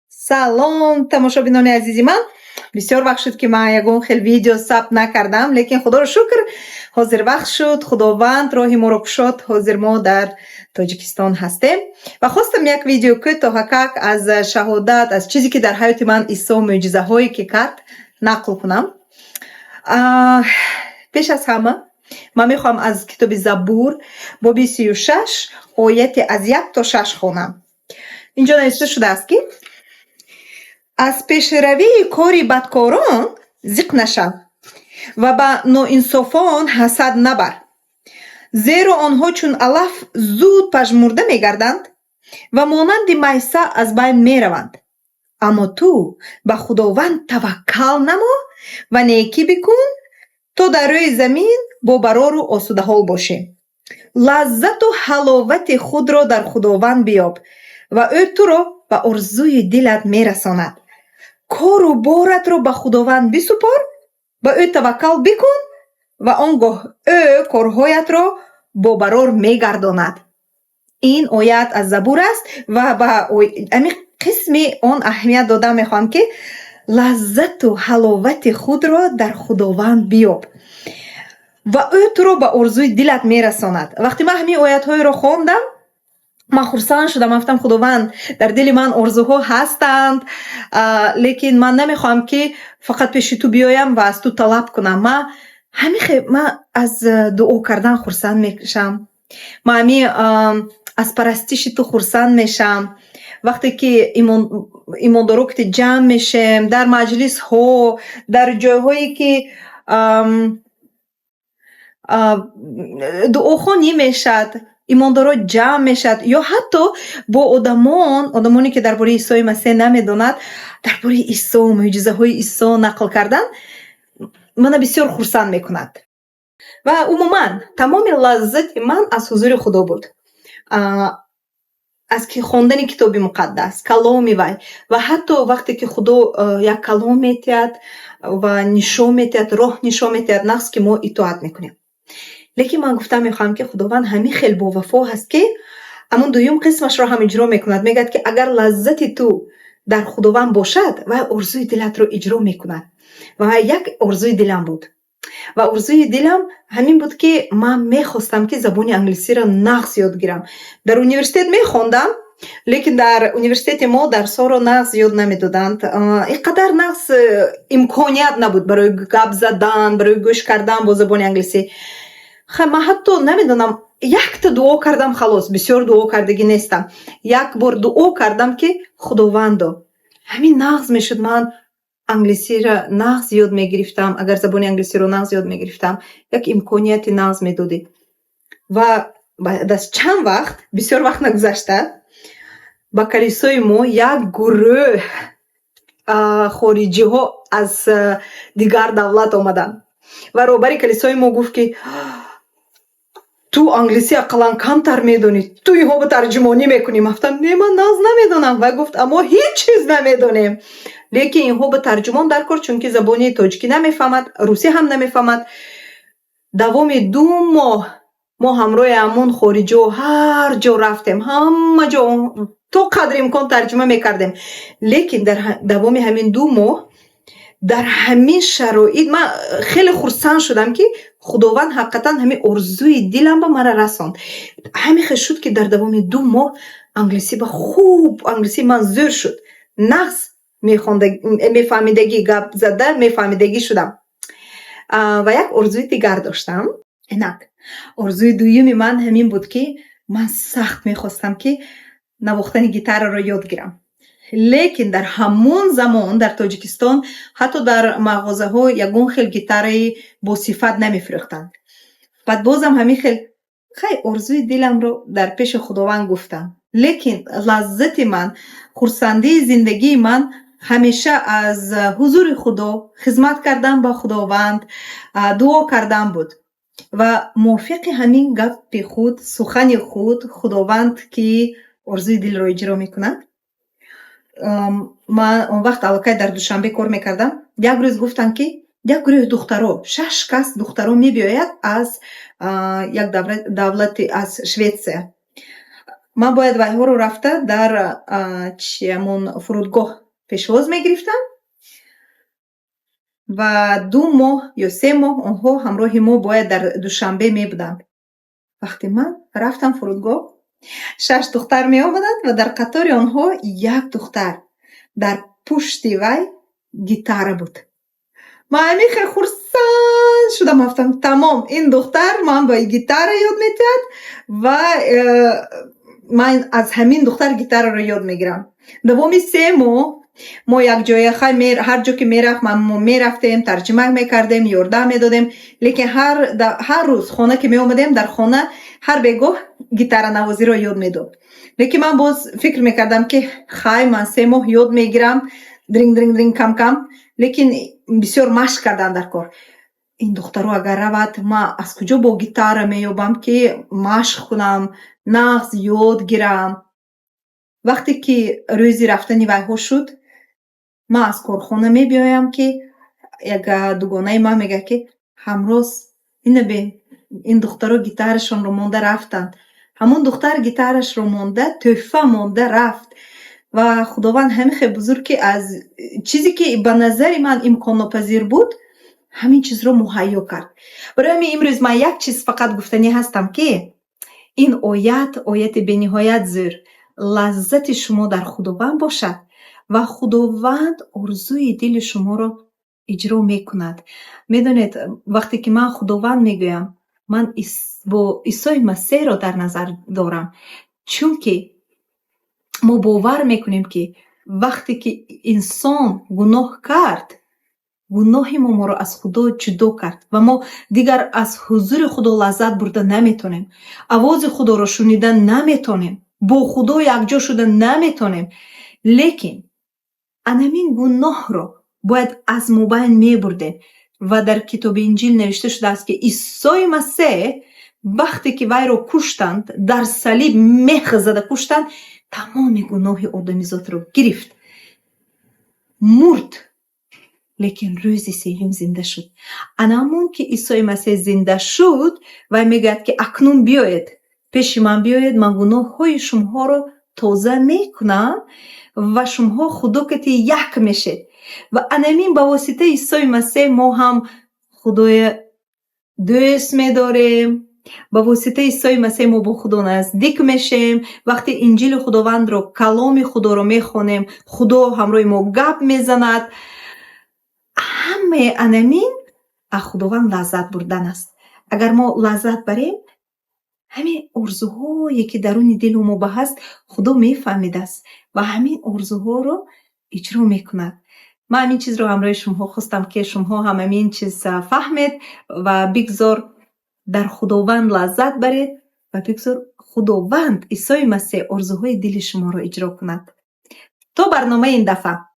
Салом, тамошобинони азизи ман! Бисёр вақт шуд, ки ман ягон хел видео сабт накардам, лекин худоро шукр, ҳозир вақт шуд, Худованд роҳи моро кушод. Ҳозир мо дар Тоҷикистон ҳастем ва хостам як видео кӯтоҳакак аз шаҳодат, аз чизе, ки дар ҳаёти ман Исо мӯъҷизаҳое ки кард, нақл кунам. Пеш аз ҳама ман мехоҳам аз китоби Забур, боби 36, ояти аз 1 то 6 хонам. Инҷо навишта шудааст, ки аз пешравии кори бадкорон зиқ нашав ва ба ноинсофон ҳасад набар, зеро онҳо чун алаф зуд пажмурда мегарданд ва монанди майса аз байн мераванд. Аммо ту ба Худованд таваккал намо ва некӣ бикун, то дар рӯи замин бо барору осудаҳол бошӣ. Лаззату ҳаловати худро дар Худованд биёб ва ӯ туро ба орзуи дилат мерасонад. Кору боратро ба Худованд бисупор, ба ӯ таваккал бикун ва он гоҳ ӯ корҳоятро бо барор мегардонад. Ин оят аз Забур аст ва ба ҳамин қисми он аҳамият дода мехоҳам, ки лаззату ҳаловати худро дар Худованд биёб ва ӯ туро ба орзуи дилат мерасонад. Вақте ман ҳамин оятҳоеро хондам, ман хурсанд шудам. Ман гуфтам: «Худованд, дар дили ман орзуҳо ҳастанд, лекин ман намехоҳам, ки фақат пеши ту биёям ва аз ту талаб кунам. Ман ҳамин, ман аз дуо кардан хурсанд мешавам, ман ҳамин аз парастиши ту хурсанд мешавам. Вақте ки имондоро ки ҷамъ мешем дар маҷлисҳо, дар ҷойҳое ки дуохонӣ мешавад, имондоро ҷамъ мешавад ё ҳатто бо одамон, одамоне ки дар бораи Исои Масеҳ намедонад, дар бораи Исо, мӯъҷизаҳои Исо нақл кардан мана бисёр хурсанд мекунад. Ва умуман тамоми лаззати ман аз ҳузури Худо буд, аз хондани Китоби Муқаддас, каломи вай. Ва ҳатто вақте ки Худо як калом метиҳад ва нишон метиҳад, роҳ нишон метиҳад, нағз ки мо итоат мекунем. Лекин ман гуфта мехоҳам, ки Худованд ҳамин хел бовафо ҳаст, ки ҳамун дуюм қисмашро ҳам иҷро мекунад. Мегӯяд, ки агар лаззати ту дар Худованд бошад, вай орзуи дилатро иҷро мекунад. Ва як орзуи дилам буд ва орзуи дилам ҳамин буд, ки ман мехостам, ки забони англисиро нағз ёд гирам. Дар университет мехондам, лекин дар университети мо дарсҳоро нағз ёд намедоданд, ин қадар нағз имконият набуд барои гап задан, барои гӯш кардан бо забони англисӣ. Ман ҳатто намедонам, якта дуо кардам, халос, бисёр дуо кардагӣ нестам. Як бор дуо кардам, ки Худовандо, ҳамин нағз мешуд, ман англисиро нағз ёд мегирифтам, агар забони англисиро нағз ёд мегирифтам, як имконияти нағз медодӣ. Ва баъд аз чанд вақт, бисёр вақт нагузашта, ба калисои мо як гурӯҳ хориҷиҳо аз дигар давлат омаданд ва роҳбари калисои мо гуфт, ки ту англисӣ ақаллан камтар медонӣ, ту инҳо ба тарҷумонӣ мекунӣ. Ман гуфтам: «Не, ман нағз намедонам». Вай гуфт: «Мо ҳеҷ чиз намедонем, лекин инҳо ба тарҷумон дар кор, чунки забони тоҷикӣ намефаҳмад, русӣ ҳам намефаҳмад». Давоми 2 моҳ мо ҳамроҳи ҳамон хориҷиҳо ҳар ҷо рафтем, ҳама ҷо то қадри имкон тарҷума мекардем. Лекин дар давоми ҳамин 2 моҳ, дар ҳамин шароит ман хеле хурсанд шудам, ки Худованд ҳақиқатан ҳамин орзуи дилам ба мара расонд. Ҳамин хел шуд, ки дар давоми 2 моҳ англисӣ ба хуб, англисии ман зӯр шуд, нағз мефаҳмидагӣ, гап зада мефаҳмидагӣ шудам. Ва як орзуи дигар доштам. Инак, орзуи дуюми ман ҳамин буд, ки ман сахт мехостам, ки навохтани гитараро ёд гирам. Лекин дар ҳамон замон дар Тоҷикистон ҳатто дар мағозаҳо ягон хел гитараи босифат намефурӯхтанд. Баъд бозам ҳамин хел, хай, орзуи диламро дар пеши Худованд гуфтам, лекин лаззати ман, хурсандии зиндагии ман ҳамеша аз ҳузури Худо, хизмат кардан ба Худованд, дуо кардан буд. Ва мувофиқи ҳамин гапи худ, сухани худ, Худованд, ки орзуи дилро иҷро мекунад, ман он вақт аллакай дар Душанбе кор мекардам. Як рӯз гуфтанд, ки як гурӯҳи духтаро, шаш кас духтаро мебиёяд аз як давлати, аз Шветсия. Ман бояд вайҳоро рафта дар чи, ҳамон фурудгоҳ пешвоз мегирифтам ва 2 моҳ ё 3 моҳ онҳо ҳамроҳи мо бояд дар Душанбе мебуданд. Вақте ман рафтам фурудгоҳ, шаш духтар меомаданд ва дар қатори онҳо як духтар, дар пушти вай гитара буд. Ман ҳамин хел хурсанд шудам, гуфтам: «Тамом, ин духтар ман ба гитара ёд медиҳад ва ман аз ҳамин духтар гитараро ёд мегирам». Давоми 3 моҳ мо якҷоя, хай, ҳар ҷо ки мерафт, мо мерафтем, тарҷима мекардем, ёрдам медодем, лекин ҳар рӯз хона ки меомадем, дар хона ҳар бегоҳ гитаранавозиро ёд медод. Лекин ман боз фикр мекардам, ки хай, ман 3 моҳ ёд мегирам, дринг, дринг, дринг, кам кам, лекин бисёр машқ кардан дар кор. Ин духтаро агар равад, ман аз куҷо бо гитара меёбам, ки машқ кунам, нағз ёд гирам? Вақте ки рӯзи рафтани вайҳо шуд, ман аз корхона мебиёям, ки як дугонаи ман мегӯяд, ки: «Ҳамроз, ина бин, ин духтаро гитарашонро монда рафтанд». Ҳамон духтар гитарашро монда, тӯҳфа монда рафт. Ва Худованд ҳамин хел бузург, ки аз чизе, ки ба назари ман имконнопазир буд, ҳамин чизро муҳайё кард. Барои ҳамин имрӯз ман як чиз фақат гуфтанӣ ҳастам, ки ин оят, ояти бениҳоят зӯр: лаззати шумо дар Худованд бошад ва Худованд орзуи дили шуморо иҷро мекунад. Медонед, вақте ки ман Худованд мегӯям, ман бо Исои Масеҳро дар назар дорам, чунки мо бовар мекунем, ки вақте ки инсон гуноҳ кард, гуноҳи мо моро аз Худо ҷудо кард ва мо дигар аз ҳузури Худо лаззат бурда наметонем, овози Худоро шунида наметонем, бо Худо якҷо шуда наметонем. Лекин анамин гуноҳро бояд аз мобайн мебурдем ва дар китоби Инҷил навишта шудааст, ки Исои Масеҳ вақте ки вайро куштанд, дар салиб мех зада куштанд, тамоми гуноҳи одамизодро гирифт, мурд, лекин рӯзи сеюм зинда шуд. Ана ҳамон ки Исои Масеҳ зинда шуд, вай мегӯяд, ки акнун биёед, пеши ман биёед, ман гуноҳҳои шумоҳоро тоза мекунам ва шумоҳо Худо кати як мешед. Ва анамин ба воситаи Исои Масеҳ мо ҳам Худоя дӯст медорем, ба воситаи Исои Масеҳ мо бо Худо наздик мешем. Вақте Инҷили Худовандро, каломи Худоро мехонем, Худо ҳамроҳи мо гап мезанад. Ҳамаи анамин аз Худованд лаззат бурдан аст. Агар мо лаззат барем, ҳамин орзуҳое, ки даруни дилу мо ба ҳаст, Худо мефаҳмидааст ва ҳамин орзуҳоро иҷро мекунад. Ман ҳамин чизро ҳамроҳи шумоҳо хостам, ки шумоҳо ҳам ҳамин чиз фаҳмед ва бигзор дар Худованд лаззат баред ва бигзор Худованд, Исои Масеҳ, орзуҳои дили шуморо иҷро кунад. То барномаи ин дафъа.